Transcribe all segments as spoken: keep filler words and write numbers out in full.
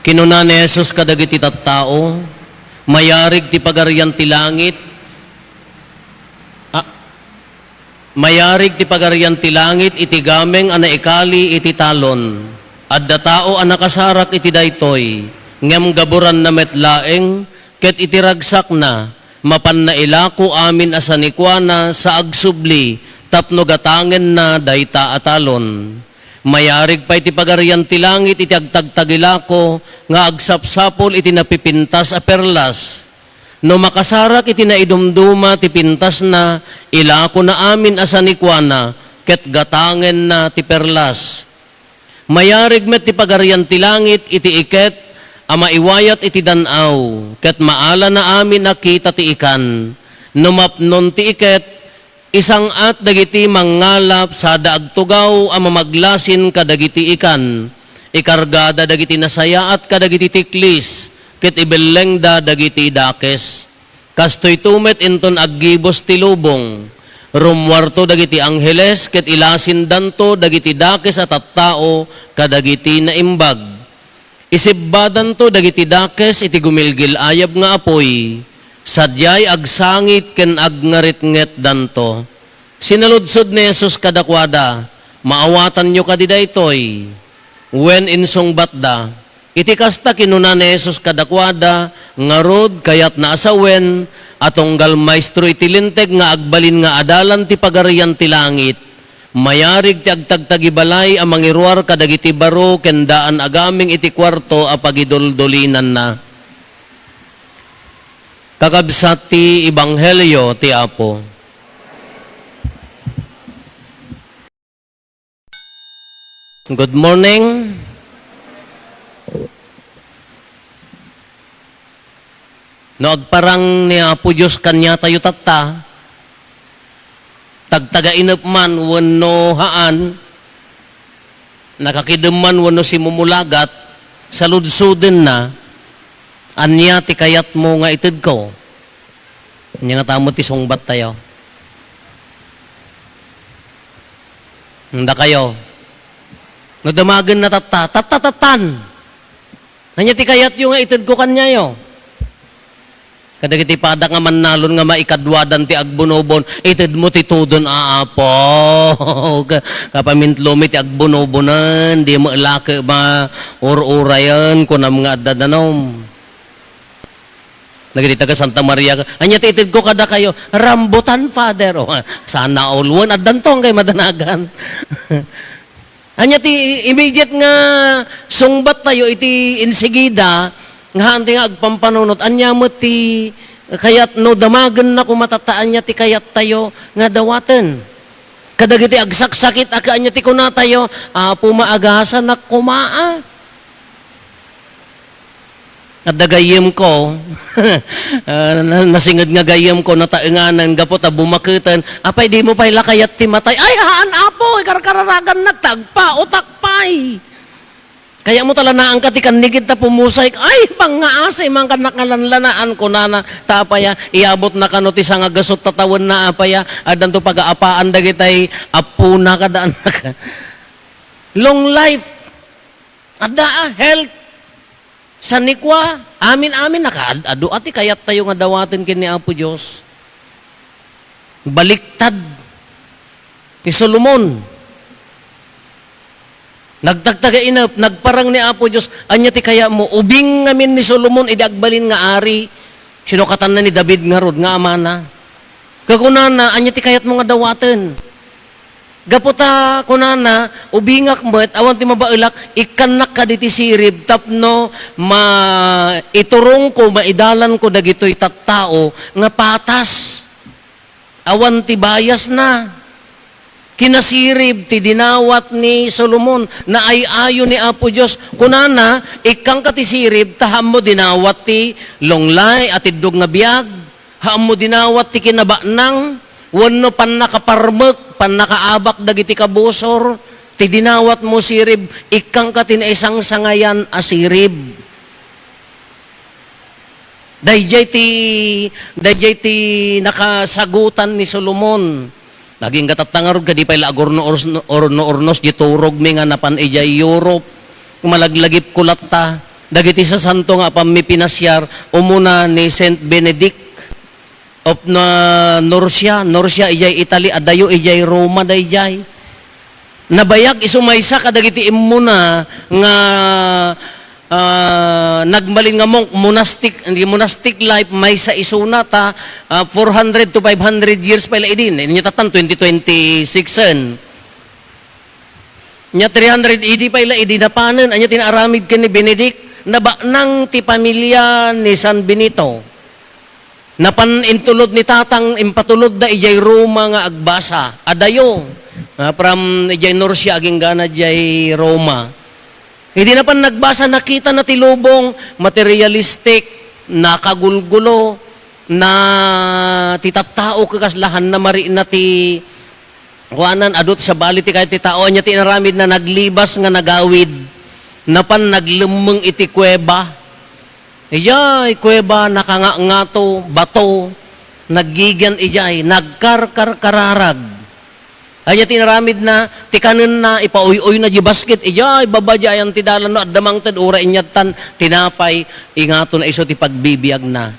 Kinuna ni Jesus kadagiti tattao, "Mayarig ti Pagarian ti Langit, a, mayarig ti Pagarian ti Langit iti gameng a naikali iti talon. Adda tao a nakasarak iti daytoy, ngem gaburanna met laeng, ket iti ragsakna, mapanna ilako amin a sanikuana sa agsubli tapno gatangenna dayta a talon. Mayarig pay ti Pagarian ti Langit iti agtagtagilako nga agsapsapul iti napipintas a perlas. No makasarak iti naidumduma ti pintasna, ilakona amin a sanikuana, ket gatangenna ti perlas. Mayarig met ti Pagarian ti Langit iti iket a maiwayat iti dan-aw, ket maalana amin a kita ti ikan. No mapnon ti iket, isang-at dagiti mangngalap sada agtugaw a mamaglasin kadagiti ikan. Ikargada dagiti nasayaat kadagiti tiklis, ket ibellengda dagiti dakes." Kastoyto met inton aggibus ti lubong. Rummuarto dagiti angheles ket ilasindanto dagiti dakes a tattao kadagiti naimbag. Isibbadanto dagiti dakes iti gumilgil-ayab nga apuy, sadiay agsangit ken agngaretngetdanto. Sinaludsod ni Jesus kadakuada, "Maawatanyo kadi daytoy?" Wen insungbatda, Iti kasta, kinuna ni Jesus kadakuada, "Ngarud, kayatna a sawen a tunggal maestro iti Linteg nga agbalin nga adalan ti Pagarian ti Langit, mayarig ti agtagtagibalay a mangiruar kadagiti baro ken daan a gameng iti kuarto a pagiduldulinanna." Kakabsat, ti Ebanghelio ti Apo. Good morning. No agparang ni Apo Dios kaniatayo tatta, tagtagainep man wenno haan, nakakidem man wenno simumulagat, saludsodenna, "Ania ti kayatmo nga itedko?" Ania ngata met ti sungbattayo? Dakayo. No damagenna tatta, tatta, tattan. Ania ti kayatyo nga itedko kaniayo? Kadagiti padak nga mannalon nga maikaduadan ti agbunobon, "Itedmo ti tudon, a Apo." Ka-, kapamintlomi ti agbunobonen, di met la ket maur-urayen, kunam nga adda danum. Dagiti taga Santa Maria, "Ania ti itedko kadakayo?" "Rambutan, Father." O, sana all. Wen, addanto ngay madanagan. Ania ti immediate nga sungbattayo iti insigida nga haan ti nga agpampanunot? Ania met ti kayat no damagenna koma tatta, ania ti kayattayo nga dawaten? Kadagiti agsaksakit a, ania ti kunatayo? "Apo, maagasanak koma, a." Adda gayyemko, ah, na-, nasinged nga gayyemko, nataenganen gapu ta bumaketen. "Apay, dimo pay la kayat ti matay?" "Ay, haan, Apo, ikarkararagannak, tagpaotak pay." Kayatmo ta la naanka ti kannigid ta pumusaek. "Ay, pangngaasi man kannak nga lanlanaan," kunana. Ta apaya, iyabutna kano ti sangagasut ta tawenna apaya, addanto pagaapaan dagitay appona kada anak. Long life. Adda a health. Sanikua, amin-amin, nakaad-adu a ti kayattayo nga dawaten ken ni Apo Dios. Baliktad ni Solomon. Nagtagtagainep, nagparang ni Apo Dios, "Ania ti kayatmo?" Ubing ngamin ni Solomon idi agbalin nga ari. Sinukatanna ni David ngarud nga amana. Kakunana, "Ania ti kayatmo nga dawaten?" Gapu ta, kunana, "Ubingak met, awan ti mabaelak, ikkannak kadi ti sirib tapno maiturongko, maidalanko dagitoy tattao nga patas. Awan ti bayasna." Kinasirib ti dinawat ni Solomon, naay-ayo ni Apo Dios. Kunana, "Ikkangka ti sirib, ta haanmo dinawat ti lunglay a tiddog nga biag." Haanmo dinawat ti kinabanang wenno pannakaparmek, pannakaabak dagiti kabusor, ti dinawatmo sirib, ikkangka ti naisangsangayan a sirib. Daydiay ti, daydiay ti nakasagutan ni Solomon. Agingga tatta ngarud, kadi pay la agurno-, urno-, urno-urnos di turogmi nga napan idiay Europe. Malaglagipko latta. Dagiti sasanto nga apanmi pinasiar, umuna ni Saint Benedict of na Nursia, Nursia idiay Italy, adayo idiay Roma daydiay. Nabayag isu maysa kadagiti immuna nga, ah, nagbalin nga monk, monastic, hindi, monastic life, maysa isuna ta, ah, four hundred to five hundred years pay la idi. Ania tatan, twenty twenty-six en. Nia three hundred A D pay la idi napanen, ania ti naaramid ken ni Benedict? Nabaknang ti pamilia ni San Benito. Napan intulod ni tatang, impatulodda idiay Roma nga agbasa. Adayo, ah, from idiay Nursia, aginggana idiay Roma. Idi napan nagbasa, nakitana ti lubong, materialistic, nakagulgulo, na ti tattao, kakaslahan na marina ti kuanan, adu ti sabali ti kayat ti tao. Ania ti inaramidna? Naglibas nga nagawid. Napan naglemmeng iti kuweba. Idiay kuweba, nakangangato, bato, naggigian idiay, nagkarkarkararag. Ania ti inaramidna? Ti kanenna, ipauy-uyna di basket, idiay baba di ayan ti dalan, no adda mangted, uray inyattan, tinapay, ingatona isu ti pagbibiagna.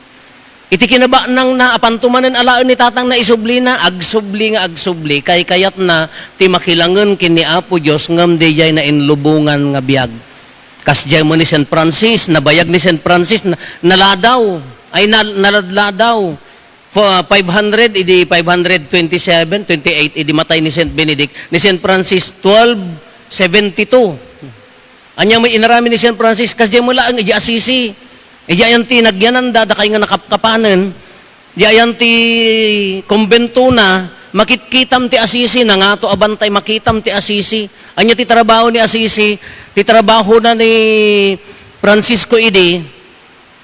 Iti kinabaknangna, apanto manen alaen ni tatangna, isublina, agsubli nga agsubli, kaykayatna ti makilangen ken ni Apo Dios ngem daydiay nainlubongan nga biag. Kasdiay met ni Saint Francis, nabayag ni Saint Francis, na-, naladaw, ay, nal-, naladladaw. Fo-, five hundred, idi five hundred twenty-seven, twenty-eight, idi matay ni Saint Benedict, ni Saint Francis, twelve seventy-two. Ania met inaramid ni San Francis? Kasdiay met laeng idiay Assisi. Idiay ayan ti nagyananda, dakay nga nakapkapanen. Idiay ayan ti kumbentona, makitkitam ti Assisi, nangato a bantay, makitam ti Assisi. Ania ti trabaho ni Assisi? Ti trabahona ni Francisco idi,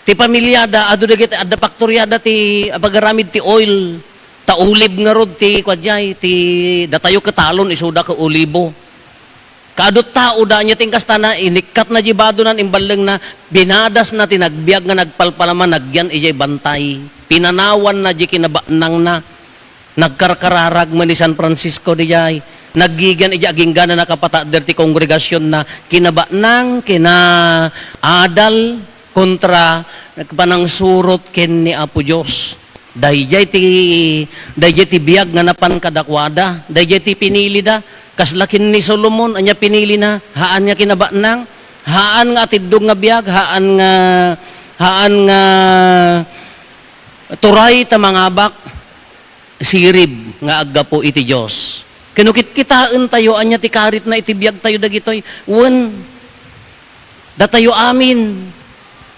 ti pamiliada, adu dagiti adda faktoriada ti apagaramid ti oil. Ta olive ngarud ti kuadiay, ti datayo ket talon, isuda ket olibo. Kaadu ti taoda, ania ti inkastana, inikkatna di badonan, imballengna, binadasna ti nagbiag nga nagpalpalama, nagyan idiay bantay. Pinanawanna di kinabaknangna. Nagkarkararag met ni San Francisco diay. Naggigian idiay aginggana nakapatader ti kongregasionna. Kinabaknang, kinaadal, kontra, panangsurot ken ni Apo Dios. Daydiay ti, daydiay ti biag nga napan kadakuada. Daydiay ti pinilida. Kasla ken ni Solomon, ania pinilina? Haan nga kinabaknang, haan nga atiddog nga biag, haan nga, haan nga turay ta mangabak, sirib nga aggapu iti Dios. Ken no kitkitaentayo, ania ti karitna iti biagtayo dagitoy? Wen, datayo amin,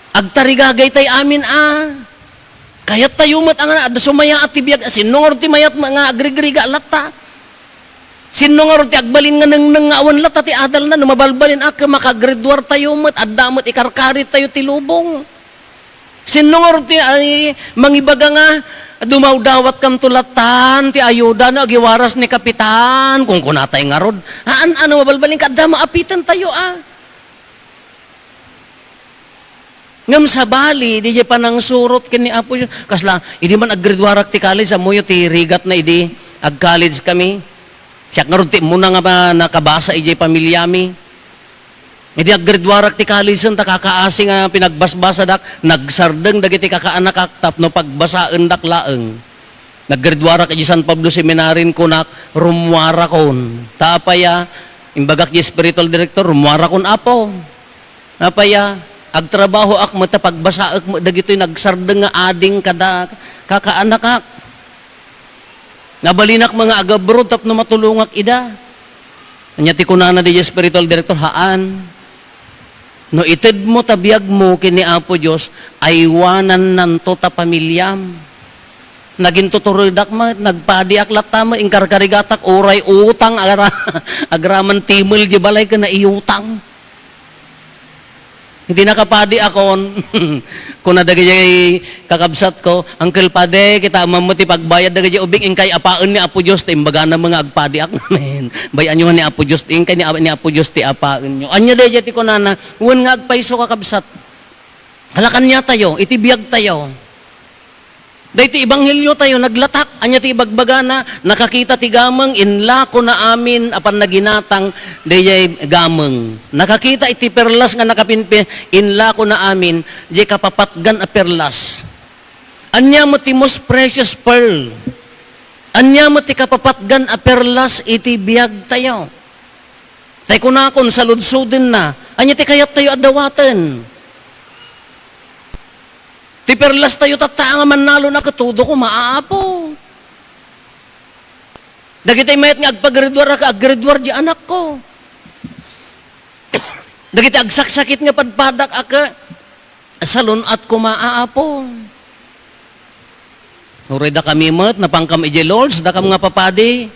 agtarigagaytay amin a. Kayattayo met a nga adda sumayaat ti biag. Sinno ngarud ti mayat nga agrigriga latta? Sinno ngarud ti agbalin nga nengneng nga awan latta ti adalna? No mabalbalin a, ket makagraduartayo met, adda met ikarkarit tayo ti lubong. Sinno ngarud ti, ay, mangibaga nga dumawdawatkanto lattan ti ayuda no agiwaras ni Kapitan? Kunkunatay ngarud. Haan, ano, mabalbalin ka, adda maapitentayo a. Ngem sabali, diay panangsurot ken ni Apo Dios. Kasla, idi man aggraduarak ti college, ammoyo ti rigatna idi ag-college kami. Siak ngarud ti immuna nga ba-, nakabasa idiay pamiliami. Idi aggraduarak ti college, ta kakaasi nga pinagbasbasadak, nagsardeng dagiti kakaanakak tapno pagbasaendak laeng. Naggraduarak idiay San Pablo Seminary, kunak, "Rummuarakon." Ta apay a, imbagak idiay spiritual director, "Rummuarakon, Apo." Apay a, agtrabahoak met ta pagbasaek met dagitoy nagsardeng nga ading kada kakaanakak. Nabalinak met nga ag-abroad tapno matulongak ida. Ania ti kunana diay spiritual director? Haan. No itedmo ta biagmo ken ni Apo Dios, aywanannanto ta pamiliam. Nagintuturedak met, nagpadiak latta met, inkarkarigatak, uray utang, agra-, agraman timel di balay ken naiutang. Idi nakapadiakon, kuna dagiti kakabsatko, "Uncle Padi, kitaem met ti pagbayad dagiti ubing, inkay apaen ni Apo Dios," ta imbagana met nga agpadiak. Amen. Bay-anyo nga ni Apo Dios, inkay ni, ni Apo Dios ti apaenyo. Ania daydiay ti kunana, wen nga agpayso, kakabsat. Hala, kaniatayo, iti biagtayo. Daytoy ebanghelio tayo, naglatak. Ania ti ibagbagana? Nakakita ti gameng, inlakona amin a pannaginatang dayjay gameng. Nakakita iti perlas nga nakapinpin, inlakona amin, diay kapapatgan a perlas. Ania met ti most precious pearl? Ania met ti kapapatgan a perlas iti biag tayo? Tay kunakon, saludsodenna, ania ti kayat tayo a dawaten? Ti perlas tayo tatta nga mannalon a katudo ko, maapo. Dagiti mayat nga agpagraduar a ka, aggraduar di anakko. Dagiti agsaksakit nga padpadak a ka, salun-at koma, aapo. Uray dakami met, napankam idiay Lourdes, dakam nga papadi.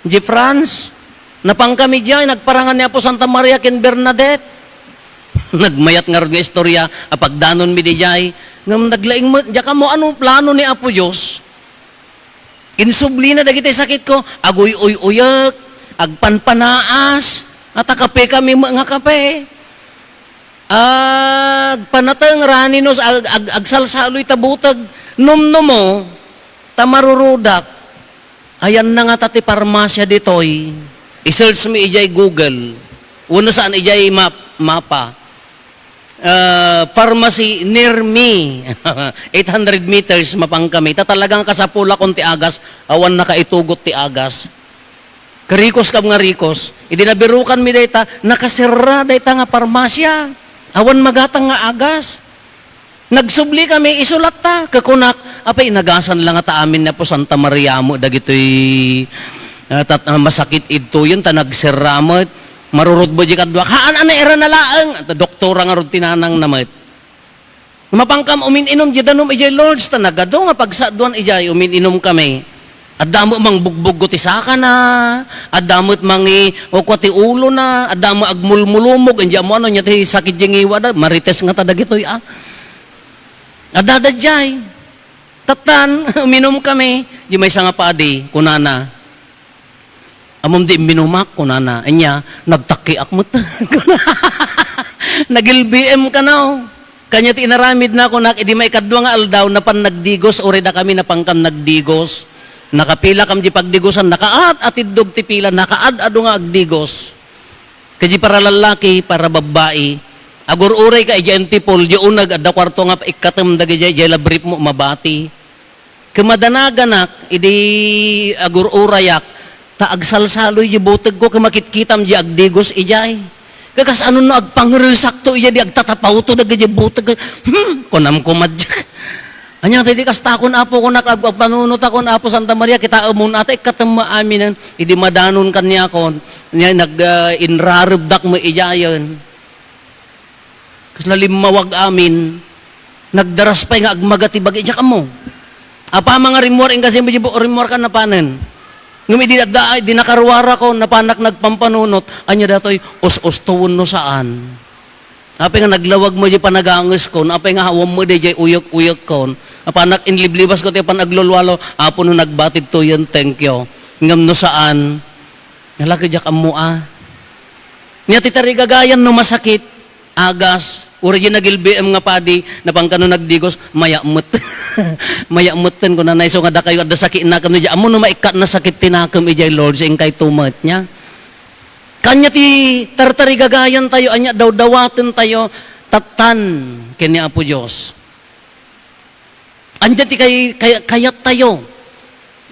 Di France, napankami diay, nagparangan ni Apo Santa Maria ken Bernadette. Nagmayat ngarud nga istorya a pagdanonmi diay. Ngem naglaing met, diak ammo ano plano ni Apo Dios. Insublina dagiti sakitko, aguy-uy-uyek, agpanpanaas, at akapekami met nga kape. Agpanateng rani no ag-, ag-, agsalsaloy ta buteg, numnumo, ta marurudak. Ayanna ngata ti parmasia ditoy. I-search mi idiay Google. Wenno saan, idiay map-, mapa. Ah, pharmacy near me. Eight hundred meters, mapankami. Ta talagang kasapulakon ti agas, awan nakaitugot ti agas. Karikos kam nga rikos. Idi nabirukanmi dayta, nakaserra dayta nga parmasia. Awan magatang nga agas. Nagsubli kami, isulatta. Kakunak, apay, inagasan la ngata amin ni Apo Santa Maria mo dagitoy, ah, tat-, ah, masakit idtoyen, ta nagserra met. Marurutbo di kaduak. Haan, ana, era na laeng. Doktora ngarud ti nanangna met. Mapankam umin-inom di danum idiay Lourdes, ta nagadu nga pagsaduan idiay, umin-inom kami. Adda met mangbugbuggo ti sakana, adda met mangi-, ukwa ti ulona, adda met agmulmulumog, indi ammo ano nia ti sakit di ngiwada, marites ngata dagitoy, a. Adda daydiay. Tattan, uminom kami, di maysa nga padi, kunana, "Ammom di imminumak?" kunana. Ania, "Nagtakkiak met." Nagilbiim kano. Kania ti inaramidna, kunak, idi maikadua nga aldaw, napan nagdigos, uray dakami napankan nagdigos. Nakapila kam di pagdigosan, nakaat-atiddog ti pila, nakaad-adu nga agdigos. Ket di para lallaki, para babbai, agur-uray ka idiay Antipol, di uneg adda kuarto nga ikkatem dagidiay, idiay labrip mo, mabati. Ket madanaganak idi agur-urayak, ta agsalsaloy di butegko ket makitkitam di agdigos idiay. Ket kasano no agpangeresakto idiay di agtatapawto dagiti butek? Hmm, kunam koma diak. Ania, daydi kastakon, Apo, kunak, ag-, agpanunotakon, Apo Santa Maria, kitaemon, ata ikkatem amin, idi madanon kaniakon, nia nag, ah, inrarebdak met idiayen. Kasla limmawag amin, nagdaras pay nga agmaga ti bagi, diak ammo. Apama nga rimmuar, inka siyempre, rimmuar ka napanen. Ngem idi adda, idi nakaruarakon, napanak nagpampanunot, ania datoy, us-ustoen no saan. Apay nga naglawag mo di panagangeskon, apay nga hawam mo di jay uyek-uyekkon. Napanak inliblibasko ti panaglulwalo, Apo, no nagbatid to yun, thank you. Ngem no saan, nalaki diak ammo a. Nia ti tarigagayan no masakit, agas, uray di nagilbiim nga padi, napan kano nagdigos, mayat met. Mayat metten, kunana, isu nga dakayo adda sakit nakem, no di ammo no maikkat na sakit ti nakem, ijay Lord, sa inkay tumet, nia? Kanya ti tartarigagayan tayo, anya dawdawaten tayo, tattan, ken ni Apo Dios. Ania ti kay-, kay-, kayat tayo?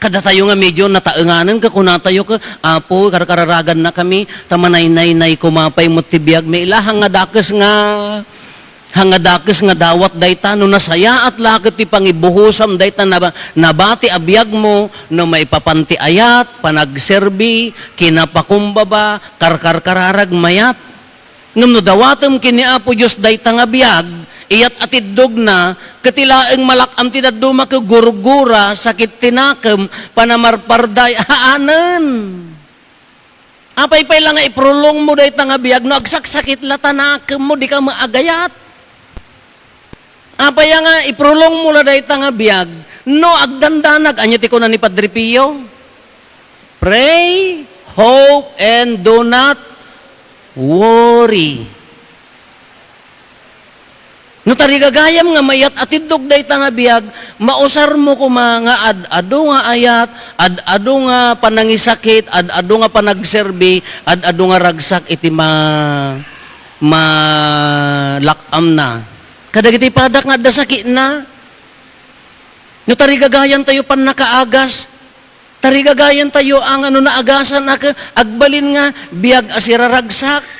Kadatayo nga medyo nataenganen, kakunatayo ka, "Apo, karkararaganna kami, ta manaynaynay koma pay met ti biag, mailahang nga dakes nga, hanga dakes nga dawat dayta, no nasayaat la ket ti pangibuhosam dayta naba-, nabati a biagmo, no maipapan ti ayat, panagserbi, kinapakumbaba, karkarkararag mayat." Ngem no dawatem ken ni Apo Dios dayta nga biag, iyat a tiddogna, ket ti laeng malak-am ti dadduma ket gurgura, sakit ti nakem, panamarparday, aanen. Apay pay la nga iprolongmo dayta nga biag, no agsaksakit la ta nakemmo, dika met agayat. Apay nga iprolongmo la dayta nga biag, no agdandanag, ania ti kuna ni Padre Pio? "Pray, hope, and do not worry." No tarigagayam nga mayat a tiddog dayta nga biag, mausarmo koma nga ad-adu nga ayat, ad-adu nga panangisakit, ad-adu nga panagserbi, ad-adu nga ragsak iti ma-, malak-amna. Kadagiti padak nga adda sakitna. No tarigagayantayo pannakaagas, tarigagayantayo a nga no naagasan a ke-, agbalin nga biag a siraragsak,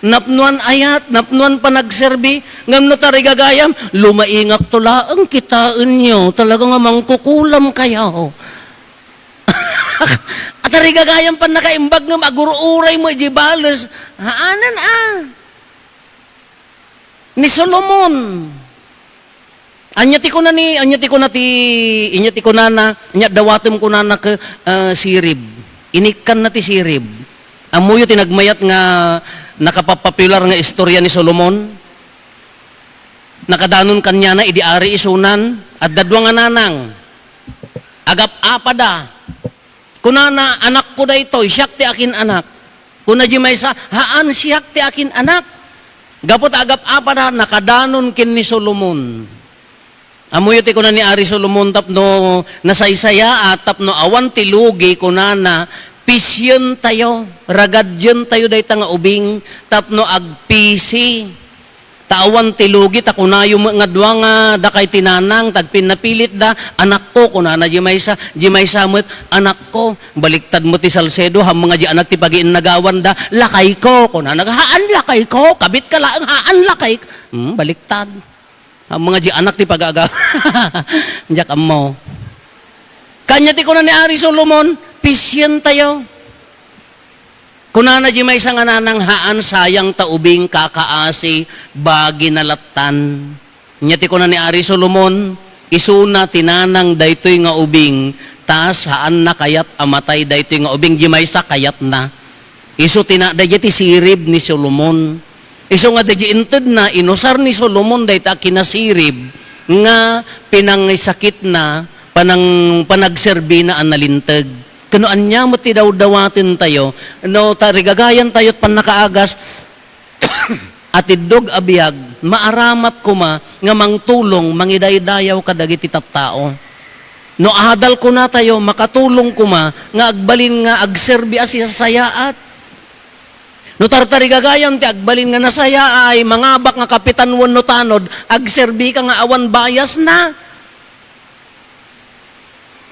napnoan ayat, napnoan panagserbi, ngem no tarigagayam, lumaingakto laeng kitaenyo, talaga nga mangkukulam kayo. A tarigagayam pannakaimbag ngem agur-uray mo iti bales, haanen a. Ni Solomon. Ania ti kuna ni, ania ti kuna ti, ania ti kunana, ania dawatem kunana ke, ah, sirib. Inikkanna ti sirib. Ammoyo ti nagmayat nga nakapapopular nga istorya ni Solomon? Nakadanon kaniana idi ari isunan, adda dua nga nanang. Agap-apada. Kunana, "Anakko daytoy, siak ti akin-anak." Kuna di maysa, "Haan, siak ti akin-anak." Gapu ta agap-apada, nakadanon ken ni Solomon. Ammoyo ti kuna ni Ari Solomon tapno nasaysayaat, tapno awan ti lugi, kunana, "Pisientayo, ragadientayo dayta nga ubing tapno agpisi." Ta awan ti lugi, ta kunayo met nga dua nga dakay ti nanang, ta agpinnapilitda, "Anakko," kunana di maysa, di maysa met, "Anakko." Baliktad met ti Salcedo, "Haan nga di anak ti pagiinnagawanda, lakayko," kunana, "Haan lakayko, kabitka laeng, haan lakay." Hmm, baliktad. "Haan nga di anak ti pagaga-," diak ammo. Kanya ti kuna ni Ari Solomon, "Pisientayo." Kunana di maysa nga nanang, "Haan, sayang ta ubing, kakaasi, bagina lattan." Nia ti kuna ni Ari Solomon, "Isuna ti nanang daytoy nga ubing, ta saanna kayat a matay daytoy nga ubing, di maysa kayatna." Isu ti na, daydiay ti sirib ni Solomon. Isu nga daydiay intedna, inusar ni Solomon dayta a kinasirib nga pinangisakitna, panang-, panagserbina a nalinteg. Ken no ania met ti dawdawatentayo, no tarigagayantayo ti pannakaagas, a tiddog a biag, maaramat koma nga mangtulong, mangidaydayaw kadagiti tattao. No adal kunatayo, makatulong koma nga agbalin nga agserbi a sisasayaat. No tartarigagayam ti agbalin nga nasayaay, mangabak nga kapitan wenno tanod, agserbika nga awan biasna.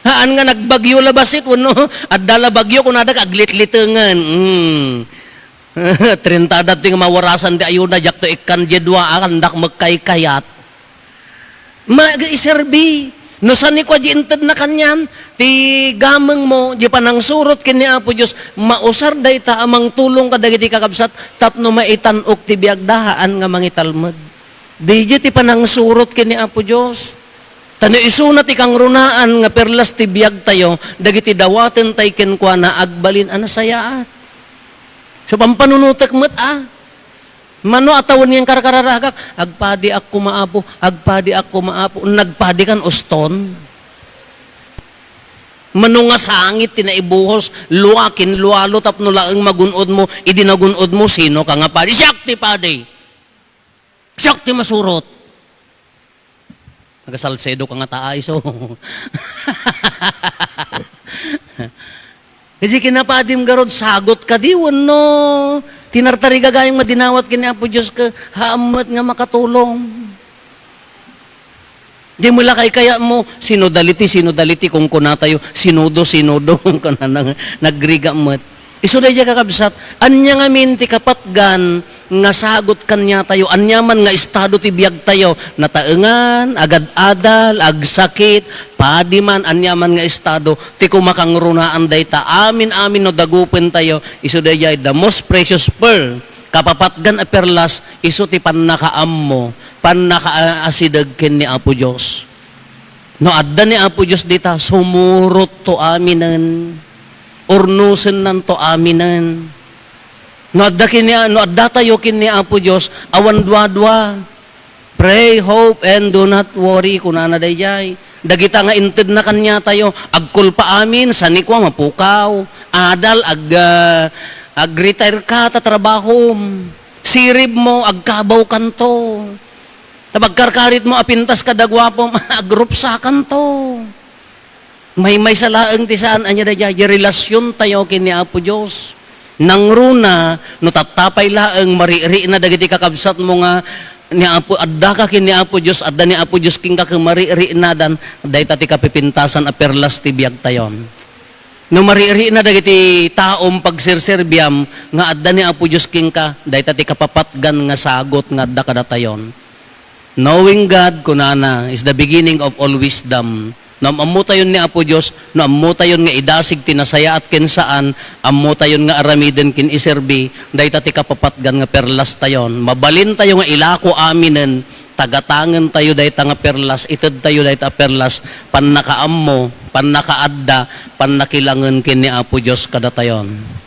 Haan nga nagbagyo la bassit wenno adda la bagyo, kunada ka aglitlitengen. Mm. Trenta datoy nga mawarasan ti ayuna, diakto ikkan diay dua, a, kandak magkaykayat. Maiserbi. No saan ni kua di intedna kaniam, ti gamengmo, di panangsurot ken ni Apo Dios, mausar dayta a mangtulong kadagiti kakabsat tapno maitan-ok ti biagda, haan nga mangitalmed. Daydiay ti panangsurot ken ni Apo Dios. Ta no isuna ti kangrunaan nga perlas ti biagtayo, dagiti dawatentay kenkuana agbalin a nasayaat. So, pampanunotek met, a. Mano a tawen nga inkarkararagak, "Agpadiak koma, Apo, agpadiak koma, Apo." Nagpadikan uston? Mano nga sangit ti naibuhos, lua ken lualo tapno laeng magun-odmo, idi nagun-odmo, sinoka nga padi? Siak ti padi! Siak ti masurot. Nagasalsedo ka nga taa iso. Idi kinapadim garud, sagot kadi wenno tinartarigagayam nga dinawat ken ni Apo Dios ket haan met nga makatulong. Di mo la kaykayatmo, "Sino daliti, sino daliti?" kunkunatayo, "Sinudo, sinudo," kunkunana, nagriga met. Isu daydiay, kakabsat, ania ngamin ti kapatgan nga sagot kaniatayo, aniaman nga estado ti biagtayo, nataengan, agad-adal, agsakit, padi man, aniaman nga estado, ti kumakangrunaan dayta amin-amin no dagupentayo, isu daydiay, the most precious pearl, kapapatgan a perlas, isu ti pannakaammo, pannakaasideg ken ni Apo Dios. No adda ni Apo Dios dita, sumurotto aminen. Urnosennanto aminen. No adda ken ni, no addatayo ken ni Apo Dios, awan duadua. "Pray, hope, and do not worry," kunana daydiay. Dagita nga intedna kaniatayo, agkulpa amin, saan ni kua, mapukaw. Adal, ag-, ah, ag-retire ka ta trabahom. Siribmo, agkabawkanto. Ta pagkarkaritmo a pintas kada guapom, agrupsakanto. Maymaysa laeng ti saan, ania daydiay, relasyon tayo ken ni Apo Dios. Nangruna, no tatta pay laeng, marikna dagiti kakabsatmo nga ni Apo, addaka ken ni Apo Dios, adda ni Apo Dios kenka ket mariknadan, dayta ti kapipintasan a perlas ti biag tayon. No marikna dagiti taom pagserserbiam nga adda ni Apo Dios kenka, dayta ti kapapatgan nga sagut nga adda kadatayon. Knowing God, kunana, is the beginning of all wisdom. No am-ammotayon ni Apo Dios, no ammotayon nga idasig ti nasayaat ken saan, ammotayon nga aramiden ken iserbi, dayta ti kapapatgan nga perlas tayon. Mabalin tayo nga ilako aminen, tagatangen tayo dayta nga perlas, ited tayo dayta a perlas, pannakaammo, pannakaadda, pannakilangen ken ni Apo Dios kadatayon.